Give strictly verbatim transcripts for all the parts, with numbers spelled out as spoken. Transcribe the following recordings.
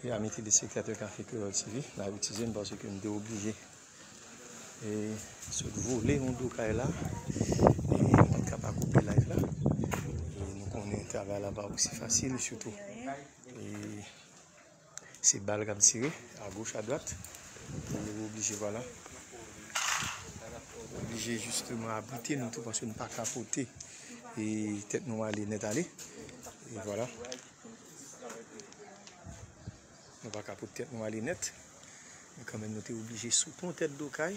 E ami telespektatè Café Creole T V, n ap eskize m paske m te oblije e sot vole yon do kay la. E m pa t ka pa koupe live la. E nou konnen travay la pa osi fasil, sitou e se bal k ap tire agoch, adwat. E nou oblije, vwala. Oblije jisteman abrite nou tou paske nou pa ka pote e tèt nou ale nèt ale. E vwala. Nou pa ka pote tèt nou ale nèt. Men kanmenm, nou te oblije sot yon tèt do kay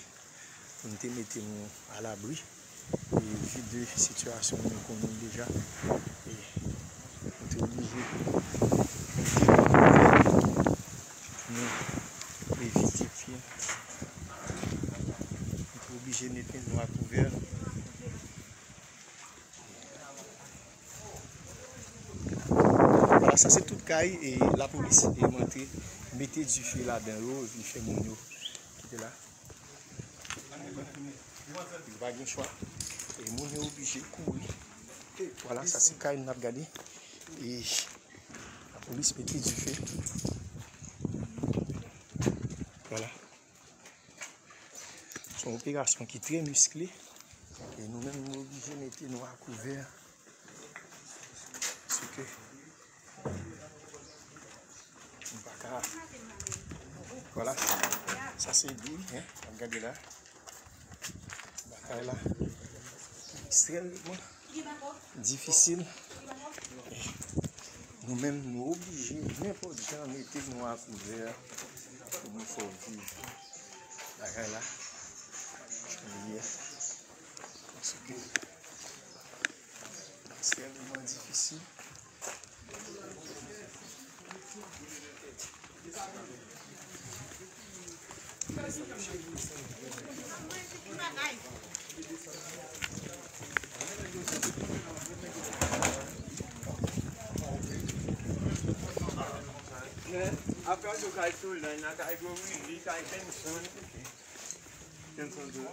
pou nou te mete nou alabri. E vi de sitiyasyon nou konnen deja. E nou te oblije mete nou kouvè pou nou evite pye. Nou te oblije mete nou a kouvè. Vwala, sa se tout kay e lapolis e rantre, mete dife ladan yo, epi fè moun yo kite la. Yo pa gen chwa. E moun yo oblije kouri. E vwala, sa se kay n ap gade. E lapolis mete dife. Vwala. Se yon operasyon ki trè miskle. E nou menm, nou oblije mete nou a kouvè. Paske nou pa ka. Vwala. Sa se di, en, n ap gade la. Batay la ekstrèmman difisil. Nou menm, nou oblije nenpòt jan mete nou a kouvè pou nou fè viv bagay la jan li ye. Paske ekstrèmman difisil. Apre yo kay Solange, nan kay Gorille, kay Kenson. Kenson tou.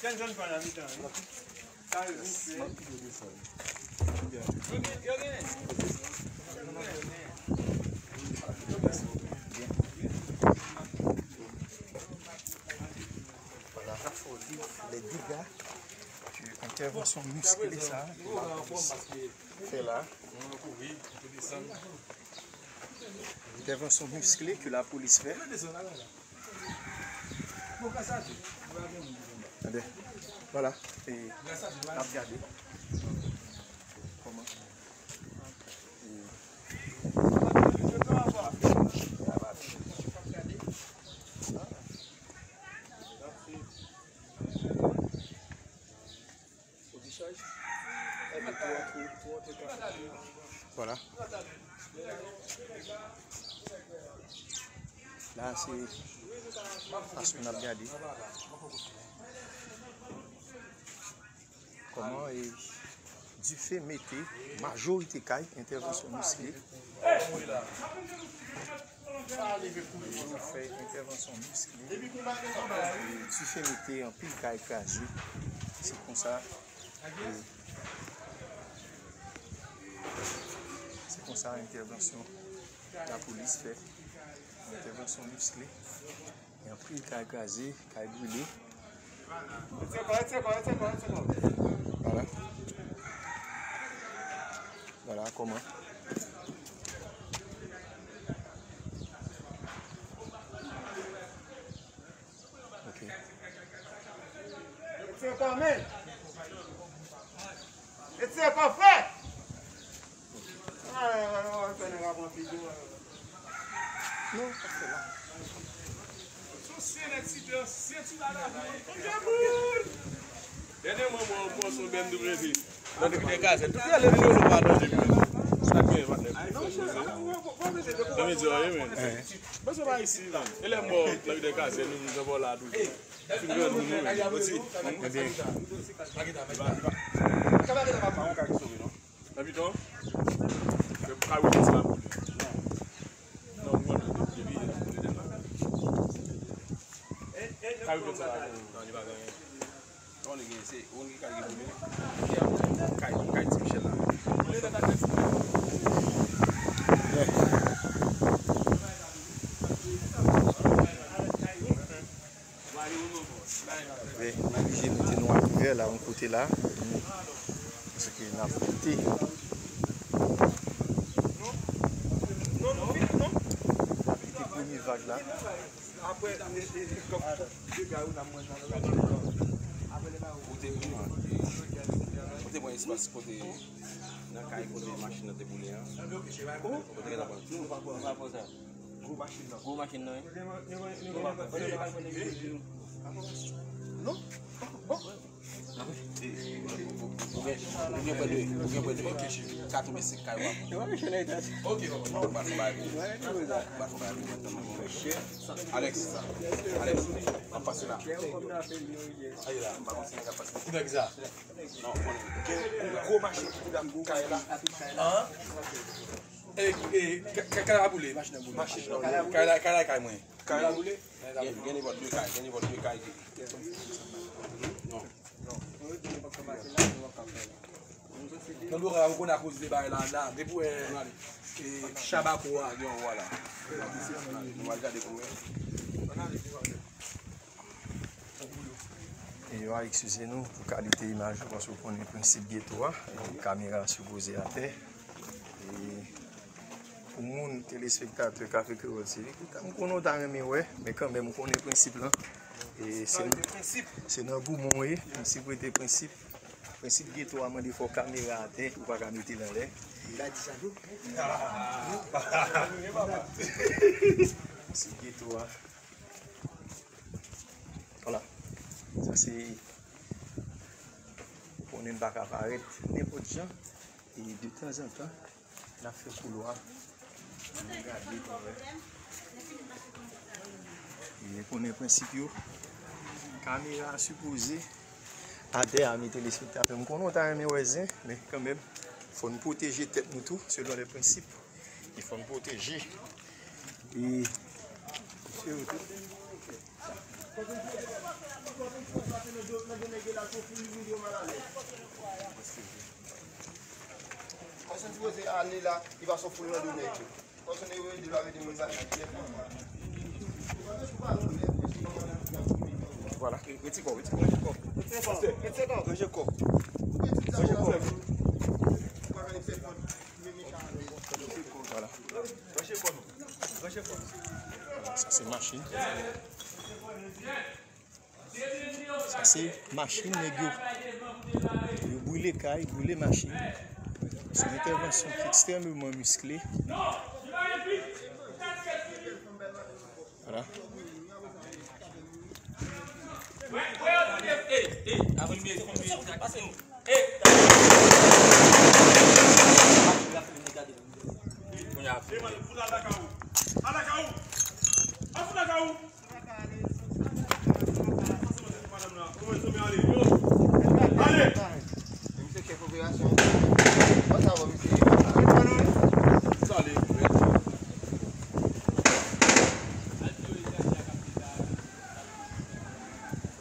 Kenson pa nan mitan, wi. Sa yo vin fè. Yo gen, yo gen. Vwala, sa fò di, lè dega ke entèvansyon miskle sa ke lapolis fè la. Entèvansyon miskle ke lapolis fè. Tande. Vwala. E n ap gade kòman. E Vwala. La, se fason n ap gade kòman e dife mete majorite kay, entèvansyon miskle. Yo fè entèvansyon miskle. Dife mete anpil kay kraze. Se konsa, e, se konsa entèvansyon lapolis fè. Entèvansyon miskle. Gen anpil kay kraze, kay brile. Vwala. Vwala kòman. Ok. Non, pa fè la. Dènyèman, mwen pran sou B M W. Nan de kazèt. Tout lè m jwe nou pa nan jim nan. Sa k gen, patnè? Nan medya, wi, men. Mwen se pa isi, non. E lè m bò nan de kazèt, nou, nou bò la toujou. Fin granmoun, wi. Ebyen. Nan piton? Yo pa wè sa boule. Non, mwen, depi, depi, depi. Ka rive sa la, non, li pa gen anyen. Non, li gen, se, ou ki ka gen boule. Kay, kay Ti Michel la. Boule nan ta tèt. Yon kote la, paske n ap kite. N ap kite premye vag la. Kote, kote pran espas kote nan kay kote machin nan te boule an. Kote gen la pran. Gwo machin nan. Gwo machin nan, wi. Non? Ou gen, ou gen prè de, ou gen prè de katrevensenk kay w ap. Ok, papa, non, bat fò bay. Bat fò bay. Alex, Alex, ap pase la. Ayo la, m pa konn si nèg ap pase. Ki nèg sa? Non, gen gwo machin ki ap kay la. E, e, ka-, ka-, kay la boule, machin nan boule. Machin nan boule. Kay la, kay la, kay mwen. Kay la boule? Gen, gen nenpòt de kay, gen nenpòt de kay ki. Non. Nan do kay la, ou konn akoz de bagay la, la, depi w wè, e, chabako a, gen yon wa la. Nou al gade pou wè. E yo a eskize nou pou kalite imaj yo, paske w konnen prensip geto a, e kamera sipoze atè. E pou moun, telespektatè Café Creole T V, m konnen w ta renmen wè, men kanmenm, w konnen prensip lan. E se, se nan goumon w ye, prensip rete prensip. Prensip geto a mande fò kamera atè, ou pa ka mete l anlè. Prensip geto a. Vwala. Sa se, ou konnen m pa ka parèt nenpòt jan. E de tanzantan, n ap fè koulwa. N ap gade pou wè. E konnen prensip yo. Kamera a sipoze atè a, men telespektatè. M konnen w ta renmen wè zen, men kanmenm, fò n pwoteje tèt nou tou, selon lè prensip. E fò n pwoteje. E, se yo tou. Pèsonn sipoze ale la, li pa sot foul nan do nèg yo. Pèsonn yo ede la, ede moun sa. Vwala. Retire kò, retire kò, retire kò. Retire kò, retire kò. Ranje kò. Ranje kò. Vwala. Sa se machin. Sa se machin nèg yo. Yo brile kay, brile machin. Se yon entèvansyon ki ekstrèmeman miskle. Vwala.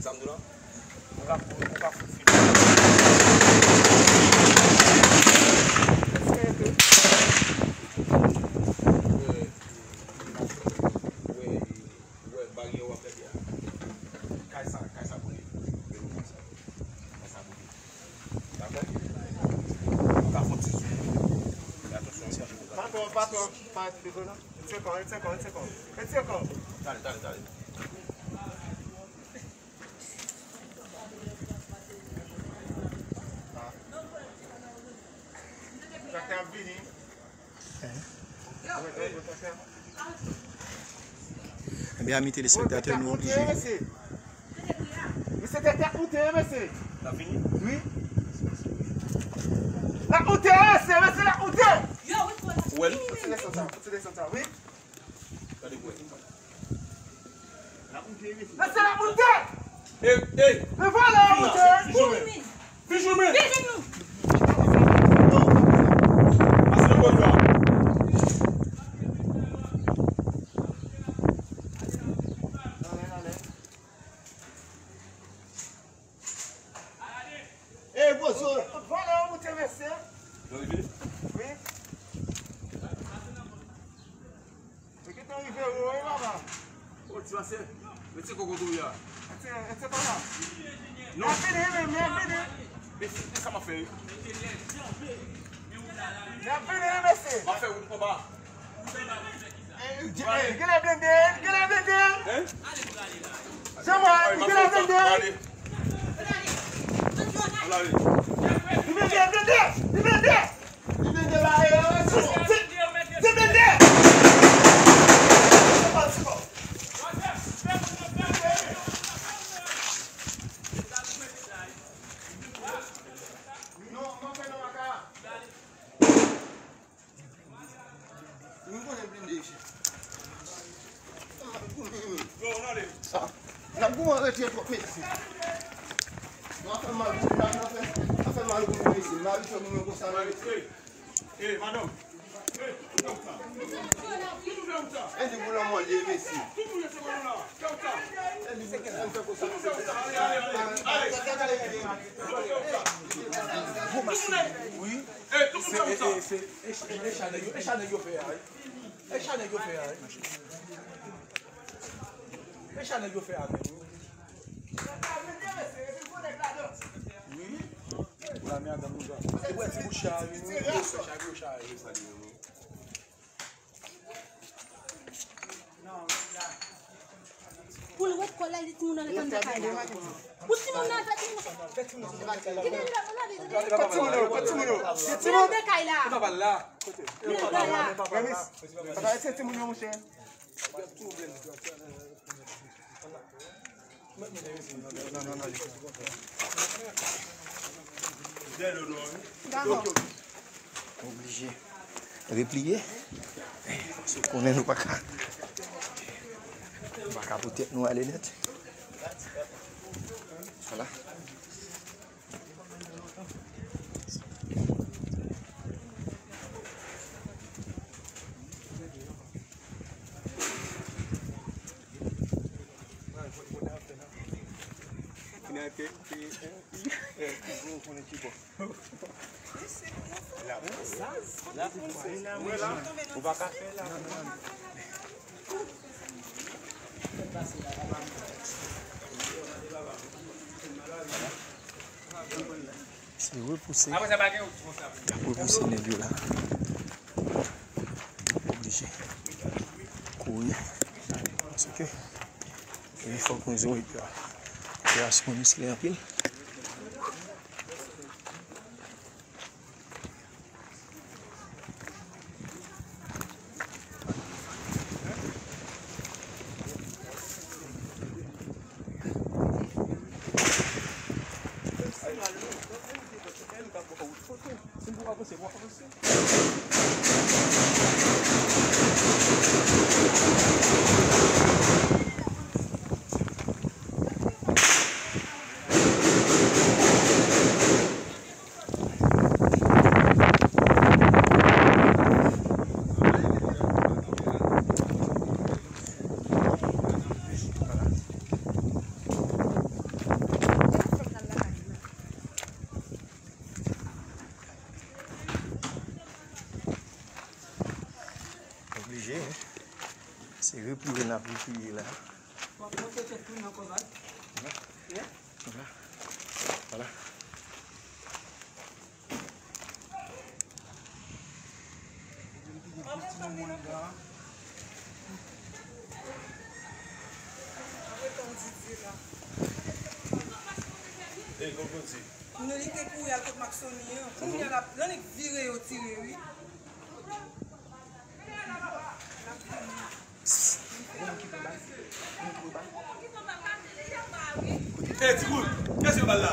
Sa m di w la? Ou ka fout, ou ka fout fini. Wè, wè, wè, baryè w ap gade a. Kay sa, kay sa boule. Kay sa boule. Dakò? Ou ka fè yon ti zoom. Fè atansyon. Pa twò, pa twò, pa twò. Retire kò, retire kò, retire kò. Retire kò. Talè, talè, talè. Traktè ap vini. Ebyen, ami telespektatè, nou oblije. Mesye, traktè ap moute, mesye. L ap vini? Wi. L ap moute, mesye, mesye, l ap moute. Ou wè l? Fò ti desann sa, fò ti desann sa, wi. Gade pou wè. Mesye, l ap moute! Ey, ey! Men vòlè a moute! Fijoumen! Fijoumen! Fijoumen! Pase nan bò sa. Ey, bozo! Vòlè yo moute, mesye! Yo rive? Wi. Yo gentan rive wo, wi, papa. O, ti pase. Mete kokoto ya. Mete, mete pa la. Non. Mwen vini, men, mwen vini. Mete, mete sa m ap fè. Mwen vini, mesye. M ap fè wout konba. Eh, eh, gele blende, gele blende. Hein? Jean-Marc, gele blende. Blende, blende, blende. Blende la, eh, eh, eh, blende. Non, non, fè non, maka. Mwen konnen blende isit. Sa. N ap goumen retire twòp mesye. Nou ap fè mal pou, nou ap fè, ap fè mal pou mesye. Mari fè moun konsa. Hey, madanm. Hey, koupe wout la. Koupe wout la. Epi pou lanmò l ye, mesye. Koupe wout la. Epi pou lanmò l ye, mesye. Gwo masin. Wi. Se, e, e, se, e, e, e chanèl yo, e chanèl yo fè a, wi. E chanèl yo fè a, wi. E chanèl yo fè a, wi. Wi. Pou la mè a dan nou jan. E wè ti bouch a, wi, wi, gwo chaj, gwo chaj, wi. Pou l wèt kò l la, li timoun nan ret anndan kay la. Pou timoun nan fè timoun. Kite li la, pou lave, kite li. Kot timoun yo? Kot timoun yo? Li anndan kay la. Li anndan kay la. Remis. Papa, se timoun yo, monchè. Oblije repliye. Paske w konnen nou pa ka, nou pa ka pou tèt nou ale nèt. Vwala. Se repouse. Y ap repouse nèg yo la. Oblije kouri. Paske, e, fòk nou di w, epi, a, operasyon an miskle anpil. Oblije, wi. Se repliye n ap repliye la. W ap monte tèt moun nan konsa. Vwala. Vwala. Ey, kòm yo di. Nou li te kouri al kot Maksoni an. Kounye a l ap, l annik vire yo tire, wi. Ey, timoun, kiyès yo bal la?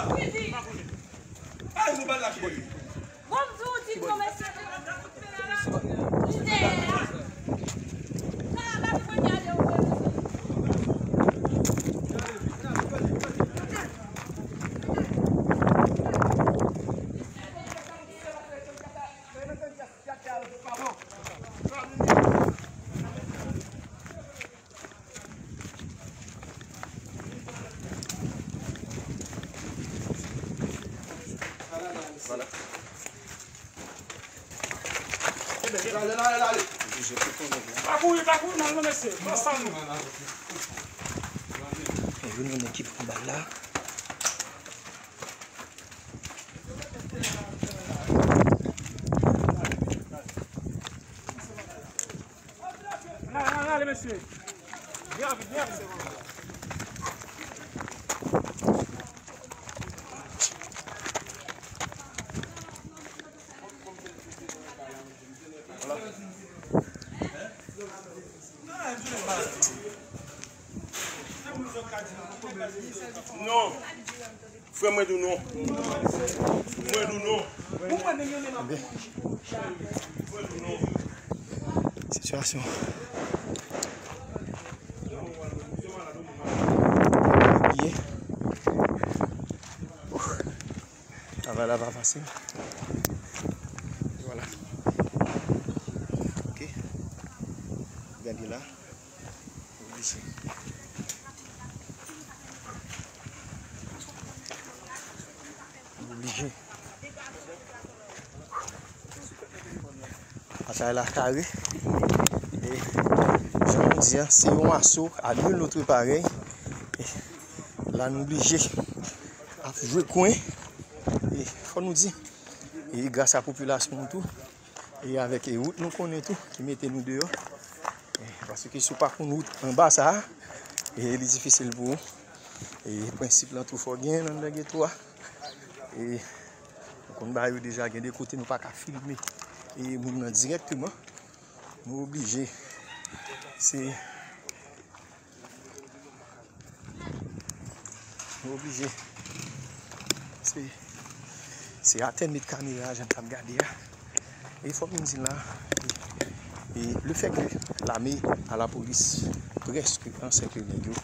Ay, nou bal la, ki bò li? Bon, m di w, di non, mesye. Li dèyè a. Sa la, gade mwen gade w. Vwala. Pa kouri, pa kouri, non, non, mesye. Pran san nou. Youn nan nèg ki pran bal la. Ann ale, ann ale, mesye. Vin avè, vin avè. Non. Frè mwen di w non. Mwen di w non. Sitiyasyon. Byen. Travay la pa fasil. Vwala. Ok. Gade la. Oblije. Oblije. Batay la kare. E, jan nou di a, se yon aso à nul autre pareil. E, la nou oblije ap jwe kwen. E, fò nou di, e gras a popilasyon an tou, e avèk, e, wout nou konnen tou, ki mete nou deyò. E, paske si w pa konn wout anba sa a, e, li difisil pou ou. E, prensip lan tou fò genyen anndan geto a. E, nou konn bagay yo deja, gen de kote nou pa ka filme, e, moun nan dirèkteman. Nou oblije. Se Nou oblije. Se, se atè n met kamera a, jan n t ap gade a. E fòk nou di la, e, e le fè ke lame a lapolis prèske ansèkle nèg yo,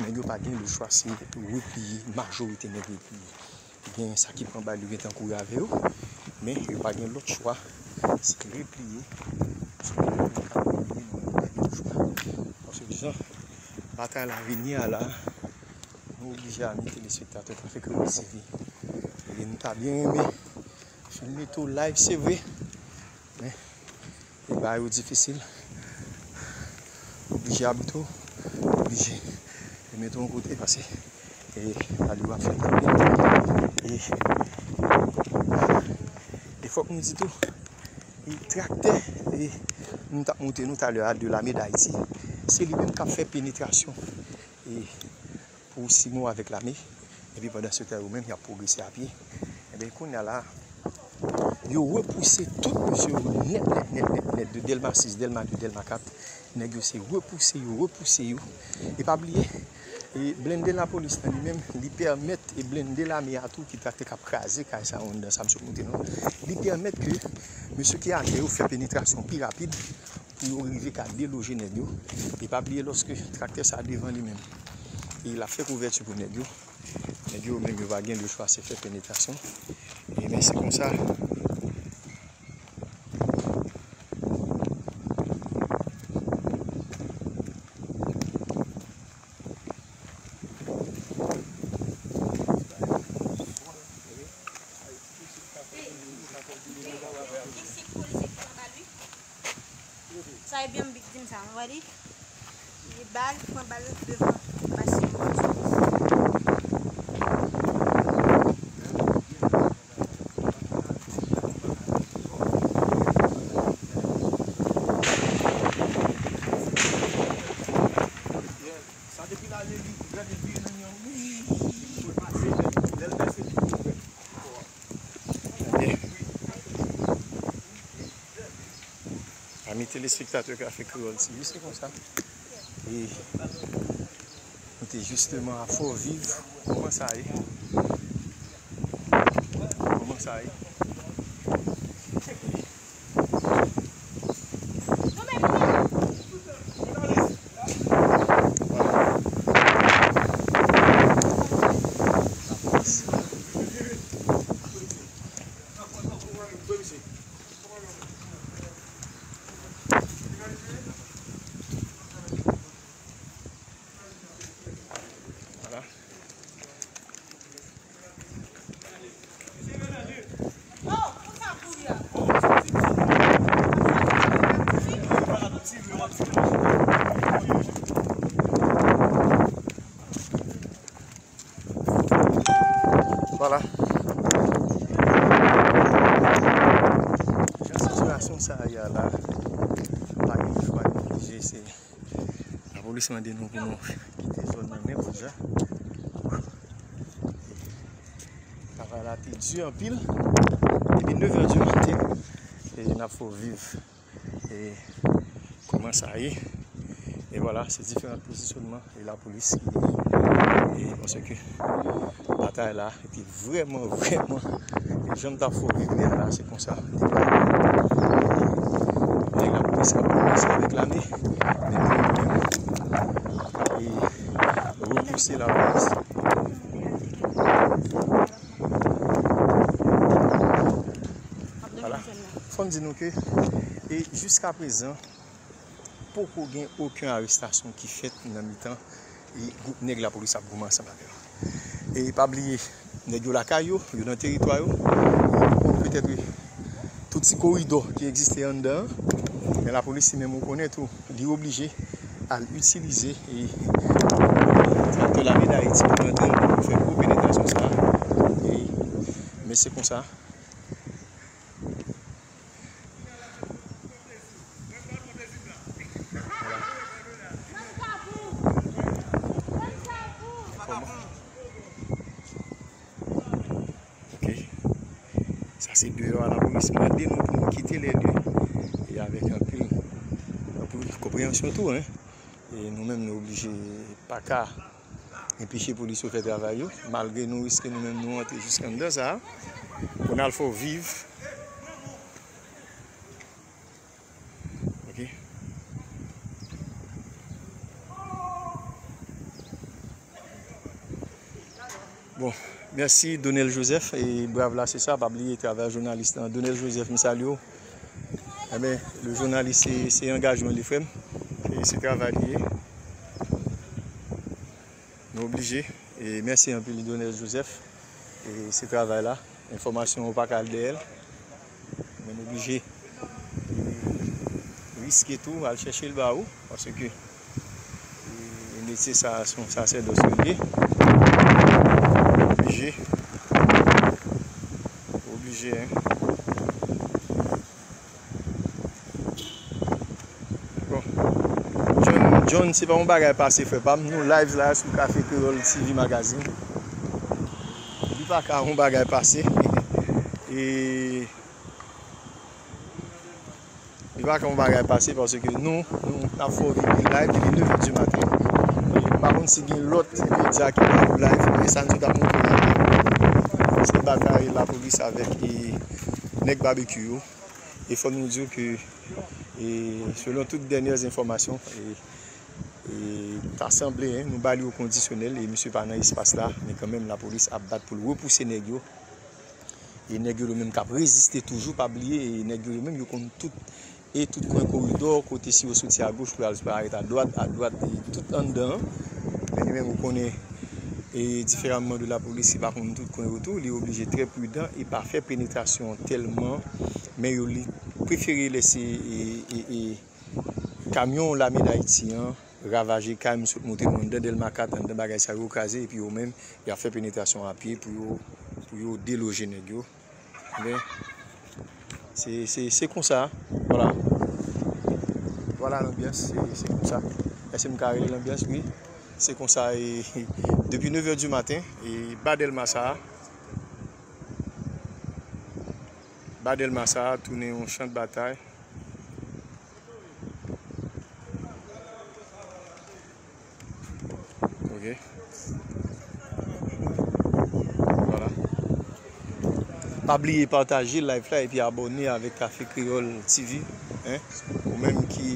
nèg yo pa gen lechwa, se repliye, majorite nèg repliye. Gen sa ki pran bal, yo gentan kouri avè yo, men yo pa gen lòt chwa, se repliye. Se pou yo ka repliye, nou pa gen lòt chwa. Paske jan batay la vini a la, nou oblije, ami telespektatè Kafe Kreyòl T V. E nou ta byen renmen filme tou live, se vre, men e bagay yo difisil. Oblije abite w, oblije mete w yon kote, paske, e, bal yo ap fè tann. E, e fòk nou di tou, e traktè, e, nou t ap montre nou talè a de Lame Dayiti, se li menm k ap fè penetrasyon, e, pou simo avèk lame. Epi pandan se tan, yo menm, y ap pwogrese a pye. Ebyen, kounye a la, yo repouse tout mesye yo nèt, nèt, nèt, nèt, nèt, de Dèlma sis, Dèlma de, Dèlma kat. Nèg yo se repouse yo, repouse yo. E pa bliye, e blende lapolis lan li menm, li pèmèt, e blende lame a tou, ki traktè k ap kraze kay sa yo anndan, sa m sot montre nou. Li pèmèt ke mesye ki atè yo fè penetrasyon pi rapid pou yo rive ka deloje nèg yo. E pa bliye, lòske traktè sa devan li menm, e l ap fè kouvèti pou nèg yo, nèg yo menm yo pa gen lechwa, se fè penetrasyon. E men se konsa. Sa e byen m di m sa, ou wè li? Li bal, pran bal devan, pase. Sa depi l ale, li rèd, li vire nan men w. Wi, wi, wi, wi. Lè l pèse, li tou rèd. Ami telespektatè Kafe Kreyòl T V, se konsa. E nou te jisteman a Fò Viv. Kòman sa ye? Kòman sa ye? Vwala. Komisarya la, pa gen chwa, nou oblije, se lapolis mande nou pou nou kite zòn nan nenpòt jan. Travay la te di anpil. Depi nèf è di maten, e n ap fè w viv e kòman sa ye. E vwala, se diferan pozisyonman e lapolis ki genyen. E paske batay la te vrèman, vrèman, e jan m t ap fè w viv lè a la, se konsa. Nèg lapolis ap kòmanse avèk lame, men nou menm, e repouse lapolis. Vwala. Fò m di nou ke, e jiska prezan, poko gen okenn arestasyon ki fèt nan mitan e gwoup nèg lapolis ap goumen ansanm avè yo. E pa bliye, nèg yo lakay yo, yo nan teritwa yo, yo konn petèt, wi, tout ti koridò ki egziste anndan an, men lapolis li menm ou konnen tou, li oblije al itilize e traktè Lame Dayiti pou antre pou fè gwo penetrasyon sa a. E, men se konsa. Ok. Sa se deyò a, lapolis mande nou pou nou kite lè de. E avèk anpil, anpil konpreyansyon tou, en. E nou menm, nou oblije pa ka enpeche polis yo fè travay yo, malgre nou riske nou menm nou antre jiskanndan sa a, pou n al fè w viv. Ok. Bon, mèsi Donel Joseph, e brav la se sa, pa bliye travay jounalis lan. Donel Joseph, m salye w. Enben, le jounalis se, se angajman li, frè m. E se travay li ye. Nou oblije. E mèsi anpil Donel Joseph. E se travay la. Enfòmasyon ou pa ka al dèyè l. Men m oblije riske tou al chèche l ba ou, paske, e, metye sa a se yon sasèdòs li ye. Oblije. Oblije, en. Bon. John, John, se pa yon bagay pase, frè pa m. Nou live la sou Cafe Creole T V Magazine. Li pa ka yon bagay pase. E li pa ka yon bagay pase paske nou, nou ap fè w viv live depi nèf è di maten. E m pa konn si gen lòt medya ki pa pou live, men sa n sot ap montre w la, se batay lapolis avèk, e, nèg Babekyou yo. E fò nou di w ke, e, selon tout dènyè enfòmasyon, e, e, ta sanble, en, nou ba li yon kondisyonèl e misye pa nan espas la, men kanmenm lapolis ap bat pou l repouse nèg yo. E nèg yo, yo menm k ap reziste toujou, pa bliye, e nèg yo, yo menm yo konn tout, e tout kwen koridò, kote si yo soti agoch pou yo al parèt adwat, adwat, e tout anndan an. Men li menm ou konnen, e diferaman de lapolis ki pa konn tout kwen yo tou, li oblije trè pridan e pa fè penetrasyon tèlman, men yo li prefere lese, e, e, e, kamyon Lame Dayiti an ravaje kay m sot montre nou anndan Dèlma kat, anndan bagay sa yo kraze, epi yo menm, y ap fè penetrasyon a pye pou yo, pou yo deloje nèg yo. Men, se, se, se konsa, vwala. Vwala lanbyans, se, se konsa. Èske m ka rele lanbyans? Wi. Se konsa, e, depi nèf è di maten, e, ba Dèlma sa a, ba Dèlma sa a tounen yon chan de batay. Ok. Vwala. Pa bliye pataje live la epi abòne avèk Cafe Creole T V, en. Ou menm ki,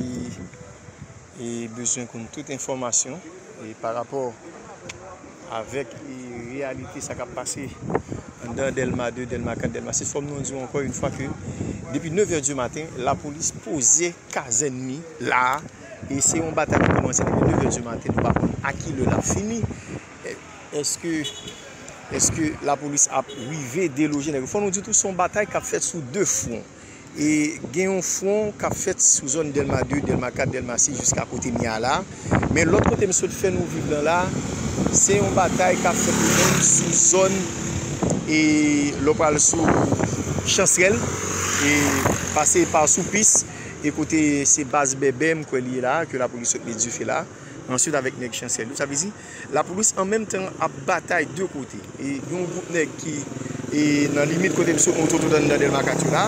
e, bezwen konn tout enfòmasyon, e, pa rapò avèk, e, reyalite sa k ap pase anndan Dèlma de, Dèlma kat, Dèlma sis. Fò m nou di w ankò yon fwa ke depi nèf è di maten, lapolis poze kazèn li la a, e se yon batay ki kòmanse depi nèf è di maten, nou pa konn a ki lè l ap fini. Èske, èske lapolis ap rive deloje nèg yo? Fò nou di tou, se yon batay k ap fèt sou de fwon. E gen yon fwon k ap fèt sou zòn Dèlma de, Dèlma kat, Dèlma sis, jiska kote m ye a la. Men lòt kote m sot fè nou viv lan la, se yon batay k ap fèt li menm sou zòn, e lè w pral sou Chansrèl, E pase pa sou pis, e kote se baz Bèbè, m kwè li ye la, ke lapolis sot met dife la. Answit, avèk nèg Chansèl yo. Sa vle di, lapolis an menm tan ap batay de kote. E gen yon gwoup nèg ki, e nan limit kote m sot montre w tout anndan Dèlma kat yo la.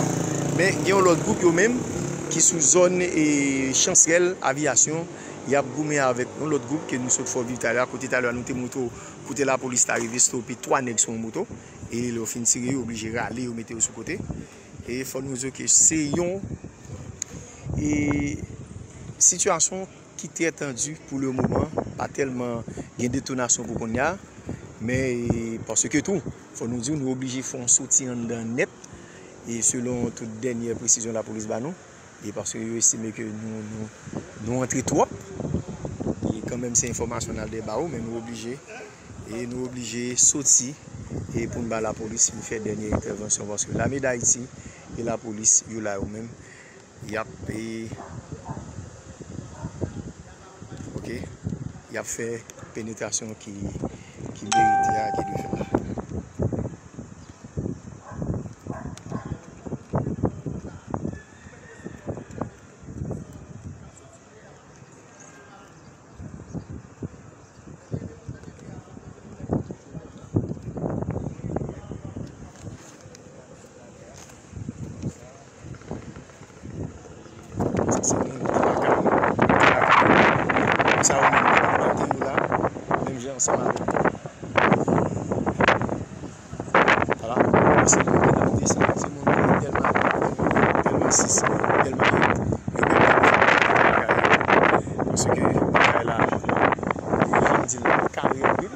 Men gen yon lòt gwoup yo menm ki sou zòn, e Chansèl, Aviyasyon. Y ap goumen avèk yon lòt gwoup ke nou sot fè w viv talè a. Kote talè a nou te montre w kote lapolis ta rive stope twa nèg sou yon moto. E lè yo fin tire, yo oblije rale, yo mete yo sou kote. E fò nou di ke se yon, e, sitiyasyon ki trè tandi pou le moman, pa tèlman gen detonasyon pou kounye a, men, e, paske tou, fò nou di, nou oblije fè yon soti anndan nèt, e selon tout dènyè presizyon lapolis ba nou, e paske yo estime ke nou, nou, nou antre twòp, e kanmenm se enfòmasyon n al dèba ou, men nou oblije, e nou oblije soti, e pou n ba lapolis vin fè dènyè entèvansyon, paske Lame Dayiti e lapolis, yo la yo menm, y ap, e, oke, y ap fè penetrasyon ki, ki merite a, ki dwe fèt la. Sa se moun ki lakay, ki lakay. Sa yo menm ki ap plante yo la, menm jan ansanm avèk nou. Vwala, se moun ki ap desann, se moun ki Dèlma, Dèlma sis, Dèlma uit, yo menm ap fè lakay yo. Paske bagay la, jan m di l la, kare anpil.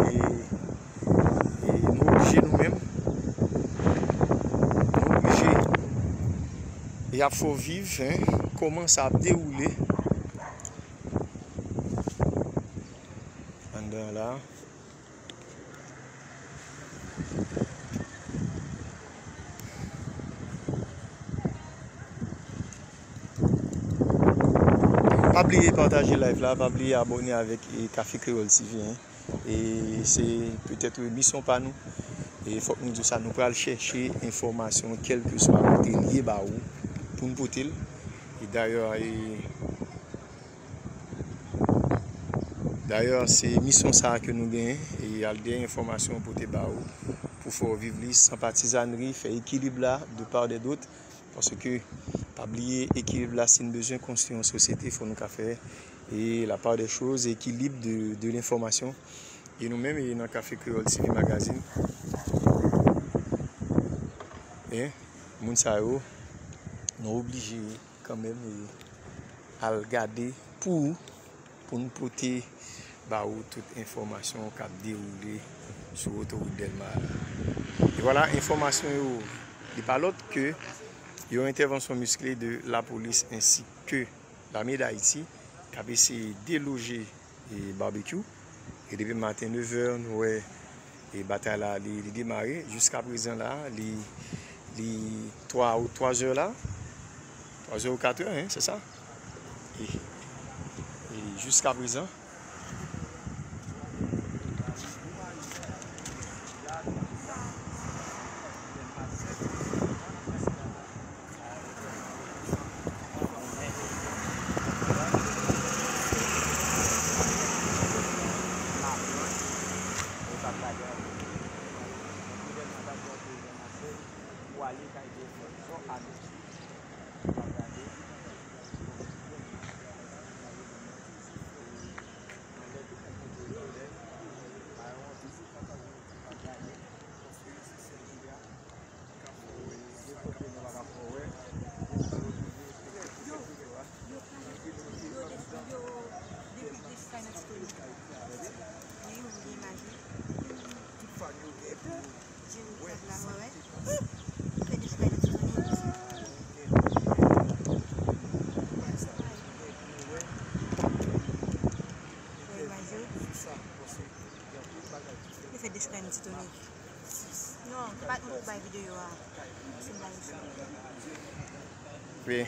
E, e nou oblije nou menm, nou oblije, e y ap fè w viv, en, kòman sa ap dewoule anndan la. Pa bliye pataje live la, pa bliye abòne avèk, e, Café Créole T V, en. E se petèt misyon pa nou. E fòk nou di w sa, nou pral chèche enfòmasyon kèlkeswa kote l ye ba ou pou n pote l. E dayè, e, dayè, se misyon sa a ke nou genyen, e al dèyè enfòmasyon pote ba ou pou fè w viv li san patizannri, fè ekilib la de part et d'autre. Paske, pa bliye, ekilib la, si n bezwen konstwi yon sosyete, fò nou ka fè, e la part des choses, ekilib de, de lenfòmasyon. E nou menm, e nan Café Créole T V Magazine, e moun sa yo, nou oblije kanmenm, e al gade pou ou, pou n pote ba ou tout enfòmasyon k ap dewoule sou otowout Dèlma a la. E vwala, enfòmasyon yo, li pa lòt ke yon entèvansyon miskle de lapolis ensi ke Lame Dayiti k ap eseye deloje, e, Barbecue. E depi maten nevè, nou wè, e, batay la, li, li demare. Jiska prezan la, li, li twa ou, twa zè la. Twa zè ou kat zè, en, se sa. E, e jiska prezan, li fè dechire Titonic. Non, m pa t montre w bay videyo a. Se m pa resi. Wi.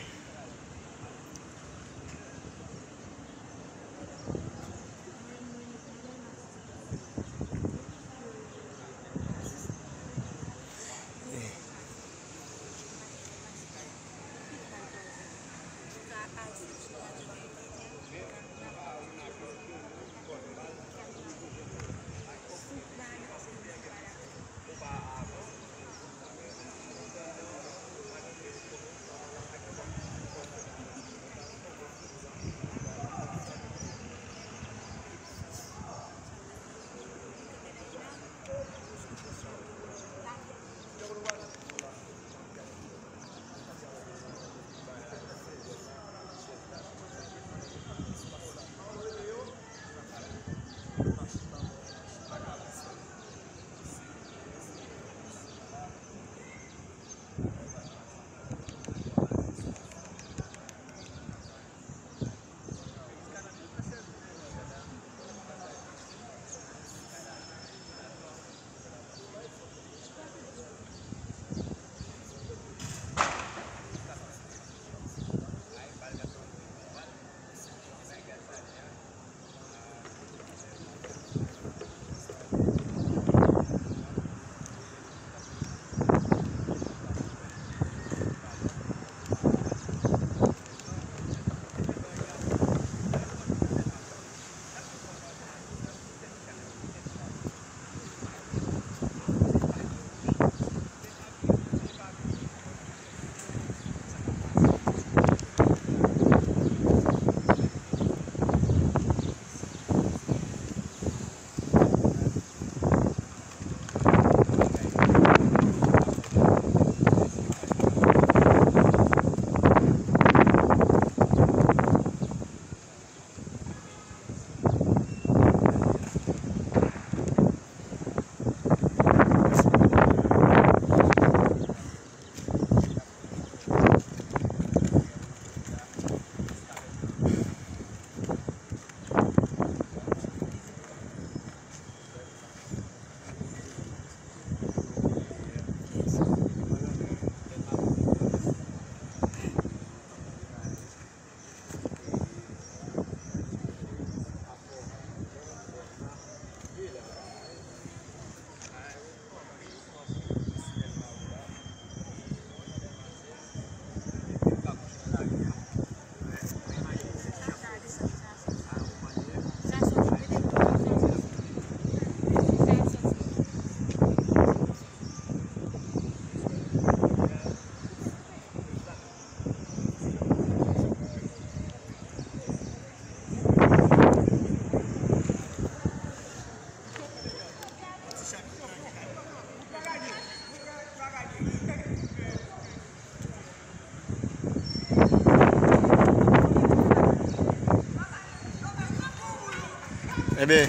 Enben,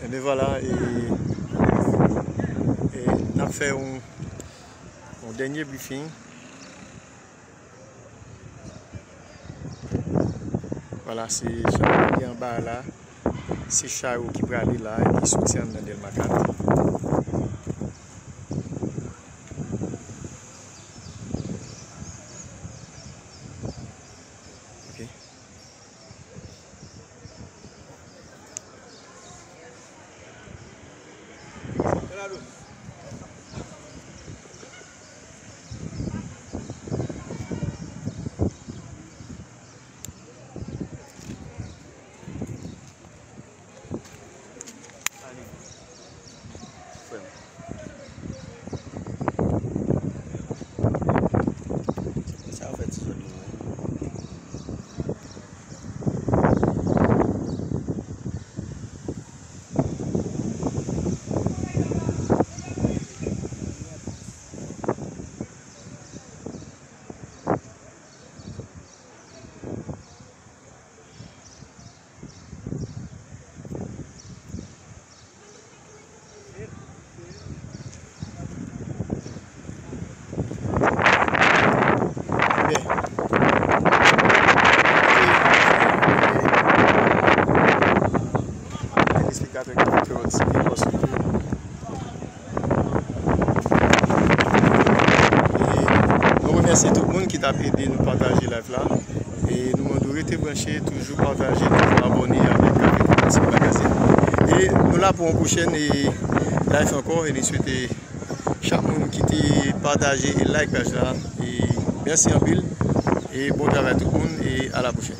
enben vwala, e, e n ap fè yon, yon dènye briefing. Vwala, se jan nou gen anba a la, se cha yo ki prale la, ki soti anndan Dèlma kat. Ok. Sa yo fè ti zòn yo, wi. Byen. Telespektatè Kafou Twenty One T V, bonswa. E nou remèsye tout moun ki t ap ede nou pataje live la. E nou mande w rete branche, toujou pataje, toujou abòne avèk Kafou Twenty One T V Magazine. E nou la pou yon pwochèn, e, live ankò, e nou swete chak moun ki te pataje e like paj la. E mèsi anpil. E bon travay tout moun, e a la pwochèn.